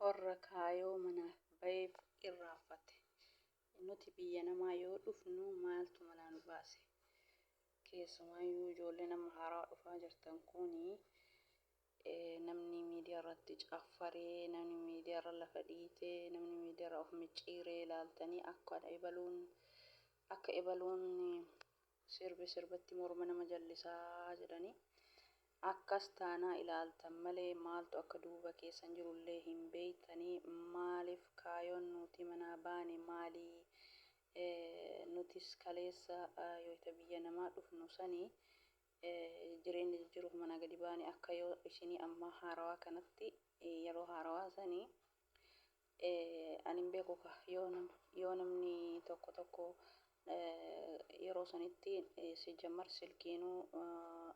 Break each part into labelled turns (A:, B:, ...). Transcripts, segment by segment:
A: Warra kaayoo manaaf baheef irraanfate. Nuti biyya namaa yoo dhufnu maaltu manaa nu baase? Keessumaayyuu ijoolleen amma haarawaa dhufaa jirtan kuni namni miidiyaa irratti caffaree, namni miidiyaa irra lafa dhiitee, namni miidiyaa irra of micciiree ilaaltanii akka ebaluun akka ebaluun sirbi sirbatti morma nama jallisaa jedhanii akkas taanaa ilaaltan malee maaltu akka duuba keessan jirullee hin beeytanii. Maaliif kaayoon nuti manaa baane maalii? Nutis kaleessa yoyta biyya namaa dhufnu sanii jireenya jijjiiruuf manaa gadi baane akka yoo isinii ammaa haarawaa kanatti yeroo haarawaa sanii ani hin beeku ka yoo namni tokko tokko yeroo sanitti sijjammar silkiinuu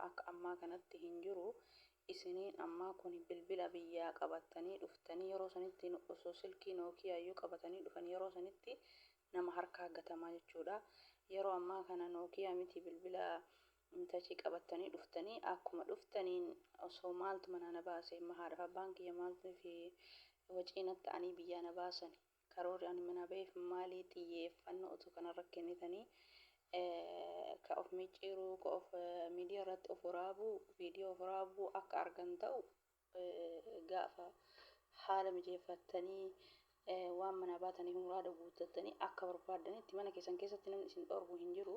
A: akka ammaa kanatti hin jiru. Isiniin ammaa kun bilbila biyyaa qabattanii dhuftanii yeroo sanitti osoo silkii nookiyaayyuu qabatanii dhufan yeroo sanitti nama harkaa gatamaa jechuudha. Yeroo ammaa kana nookiyaa miti bilbila tachii qabattanii dhuftanii akkuma dhuftaniin osoo maaltu manaa na baase, haadhaaf abbaan kiyya maaltu fi wacii natti ta'anii biyyaa na baasan, karoorri ani manaa baheef maalii, xiyyeeffannoo otoo kanarra kennitanii ka of micciiruu, ka of miidiyaa irratti of waraabuu, viidiyoo of waraabuu akka argan ta'u gaafa haala mijeeffattanii waan manaa baataniif muraada guuttattanii akka barbaaddanitti mana keessan keessatti namni isin dhorgu hin jiru.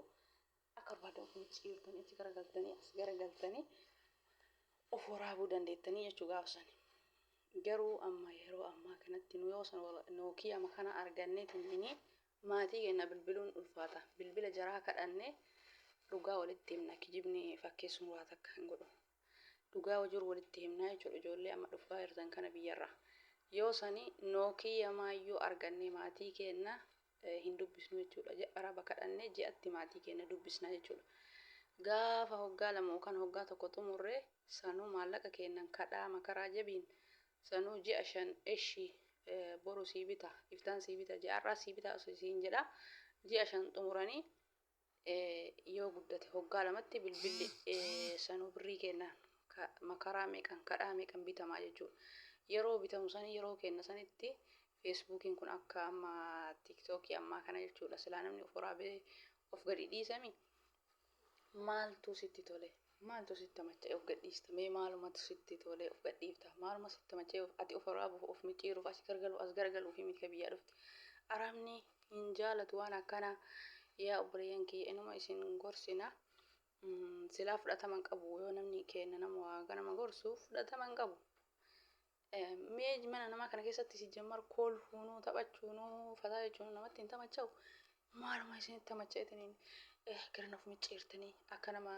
A: Akka barbaaddan of micciirtanii achi garagaltanii as garagaltanii of waraabuu dandeettanii jechuu gaafa sani. Garuu amma yeroo ammaa kanatti nu yoo san nookiyama kana arganneetiin maatii keenya bilbiluun ulfaata. Bilbila jaraa kadhannee dhugaa walitti himna. Kijibni fakkeessuun waa takka hin godhu. Dhugaa jiru walitti himnaa jechuudha ijoollee amma dhufaa jirtan kana biyyarraa. Yoo sani nookiyamaayyuu argannee maatii keenya hin dubbisnu jechuudha. Araba kadhannee ji'atti maatii keenya dubbisna jechuudha. Gaafa hoggaa lama yookaan hoggaa tokko xumurree sanuu maallaqa keennan kadhaa makaraa jabiin sanuu ji'a 5 eshi boru sii bita, iftaan sii bita, ji'a har'aa sii bita osoo siin jedha ji'a 5 xumuranii yoo guddate hoggaa lamatti bilbilli sanuu birrii keennan makaraa meeqan kadhaa meeqan bitamaa jechuudha. Yeroo bitamu sanii yeroo kenna sanitti feesbuukiin kun akka amma tiiktookii ammaa kana jechuudha. Silaa namni of waraabee of gadi dhiisami. Maaltu sitti tole? Maaltu sitti tamacha'e of gadhiista? Mee maalumatu sitti tole of gadhiifta? Maaluma sitti tamacha'e ati of waraabuuf, of micciiruuf, as gargaluuf, as garagaluuf miti ka biyyaa dhufte. Arabni hin jaalatu waan akkanaa. Yaa obboleeyyan kiyya inuma isin gorsina. Silaa fudhatama hin qabu yoo namni keenya nama waa nama gorsu fudhatama hin qabu. Mee mana namaa kana keessatti si jammar kolfuunuu taphachuunuu fataa jechuun namatti hin tamacha'u. Maaluma isinitti tamacha'eetiniin garan of micciirtanii akka nama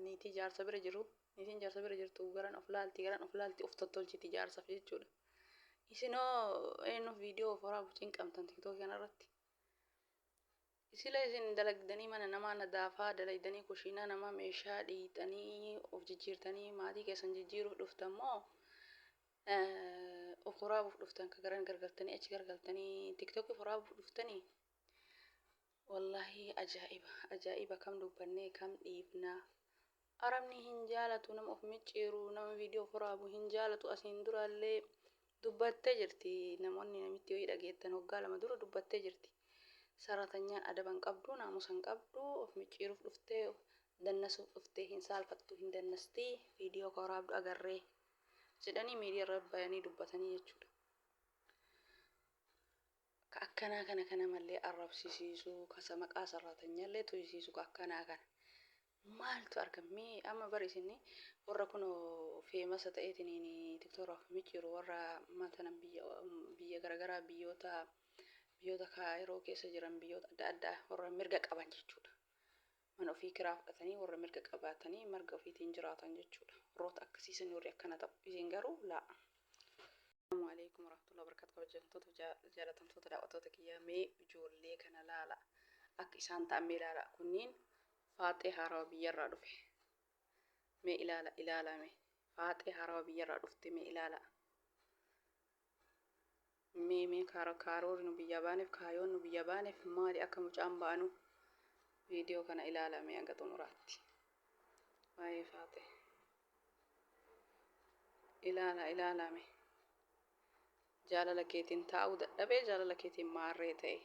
A: niitii jaarsa bira jiru, niitiin jaarsa bira jirtu garan of laalti, garan of laalti, of tottolchiti jaarsaaf jechuudha. Isinoo eenyuuf viidiyoo of waraabuuf cinqamtan tiktookii kanarratti? Sila isin dalagdanii mana namaa nadaafaa dalaydanii kushiinaa namaa meeshaa dhiiyxanii of jijjiirtanii maatii keessan jijjiiruuf dhuftan moo of waraabuuf dhuftan ka garan gargaltanii achi gargaltanii tiktoki of waraabuuf dhuftanii? Wallaahi ajaa'iba ajaa'iba kam dubbannee kam dhiifnaa. Arabni hin jaalatu nama of micciiru, nama viidiyoo of waraabu hin jaalatu. Asiin duraallee dubbattee jirti namoonni namitti wayii dhageettan hoggaa lama dura dubbattee jirti. Sarratanyaan adaba hin qabdu, naamusa hin qabdu, of micciiruuf dhuftee dannasuuf dhuftee hin saalfattu, hin dannasti, viidiyoo ka waraabdu agarree jedhanii miidiyaa irra bayanii dubbatanii jechuudha. Ka akkanaa kana ka namallee arrabsisiisu, ka maqaa sarratanyallee tuysiisu ka akkanaa kana. Maaltu argame? Mee amma bar isin warra kunoo feemasa ta'eetiniin tiktoraaf micciiru warra matanan biyya biyya garagaraa biyyoota biyyoota kaayiroo keessa jiran biyyoota adda addaa warra mirga qaban jechuudha. Mana ofii kiraa fudhatanii warra mirga qabaatanii marga ofiitiin jiraatan jechuudha. Warroota akkasiisan warri akkana ta'u. Isin garuu laa. Assalaamu alaikum warahmatullahi wabarakatuh. Kabajamtoota jaalatamtoota daawwattoota kiyyaa, mee ijoollee kana laala, akka isaan ta'an mee ilaala. Kunniin faaxee haarawa biyyarraa dhufe. Mee ilaala, ilaala, mee faaxee haarawa biyyarraa dhufte mee ilaala. Mee mee karoorri nu biyyaa baaneef, kaayoon nu biyyaa baaneef maali? Akka mucaan baanu viidiyoo kana ilaala mee hanga xumuraatti. Waa'ee faaxee ilaala, ilaala mee. Jaalala keetiin taa'uu dadhabee jaalala keetiin maarree ta'e.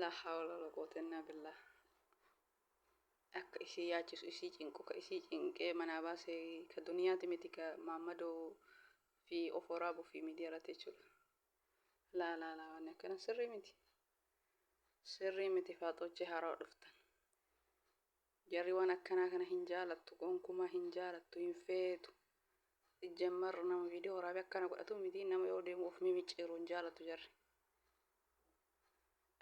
A: Laa hawla wala quwwata illaa billah. Akka isii yaachisu isii cinqu ka isii cinqee manaa baase ka duniyaati miti ka Maammadoo fi of waraabuu fi miidiyaa irratti jechuudha. Laa laa laa wanni akkana sirrii miti. Sirrii miti faaxoochee haarawaa dhuftan. Jarri waan akkanaa kana hin jaalattu gonkumaa hin jaalattu hin feetu. Ijjammar nama viidiyoo waraabee akkana godhatu miti nama yoo deemu of mimicciiru hin jaalattu jarri.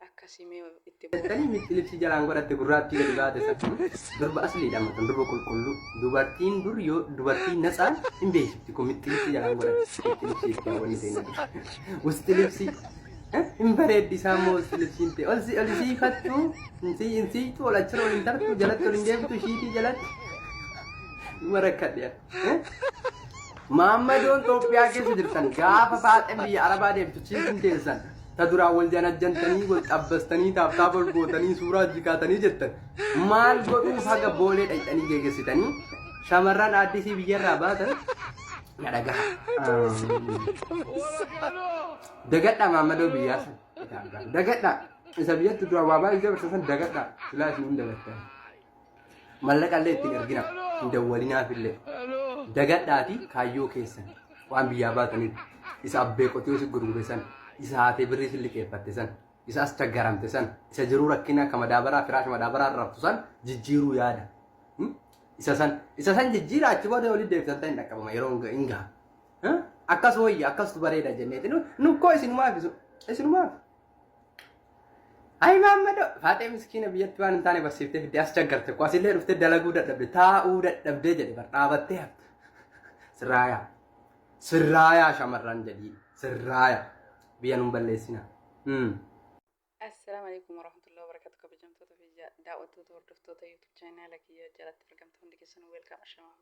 A: Akkasii mee itti boona.
B: Jettanii mixxi libsii jalaan godhatte gurraattii gadi baate san durba asliidha amma tun durba qulqulluu dubartiin dur yoo dubartii natsaan hin beeksifti kun mixxi libsii jalaan godhatte mixxi libsii itti hawwanni ta'e dur wusti libsii hin bareeddi isaa immoo wusti libsiin ta'e ol si ol siifattu hin sii hin siiytu ol achirra ol hin tartu jalatti ol hin deebitu shiitii jalatti numa rakkadhe. Maammadoon Itoophiyaa keessa jirtan gaafa faaxeen biyya Arabaa deemtu chiisin teessan ta duraan wal janajjantanii wal xabbastanii taaptaap ol gootanii suuraa jikaatanii jettan maal godhuuf haga boolee dhayxanii geegessitanii shamarran aaddisii biyyarraa baatan na dhagaha. Dagadhaa maammadoo biyyaa san. Dagadhaa isa biyyatti duraan waa baay'ee dabarsan san dagadhaa silaa isin hin dagattan. Mallaqa illee ittiin ergina hin dawwalinaaf illee. Dagadhaati kaayyoo keessan waan biyyaa baataniif isa abbee qotiyoo si gurgure san isa haatee birrii si liqeeffatte san isa as chaggaramte san isa jiruu rakkinaa ka madaabaraa firaasha madaabaraa irra raftu san jijjiiruu yaada. Isa san isa san jijjiira achi booda olii deebisan ta'e hin dhaqqabama yeroo hin gaha. Akkas wayya akkastu bareeda jenneeti nu koo isinumaaf isinumaaf. Ayi Maammadoo Faaxee miskiina biyyatti waan hin taane barsiiftee fiddee as chaggarte koo asillee dhuftee dalaguu dadhabde taa'uu dadhabdee jedhe bar dhaabattee hafte. Sirraayaa sirraayaa shamarran jedhii sirraayaa biyya nun balleessina.
A: Assalaamu alaikum warahmatullahi wabarakatuh kabajamtoota fi daawwattoota hordoftoota YouTube channel kiyya jalatti argamtu hundi keessanuu welcome ashamaa.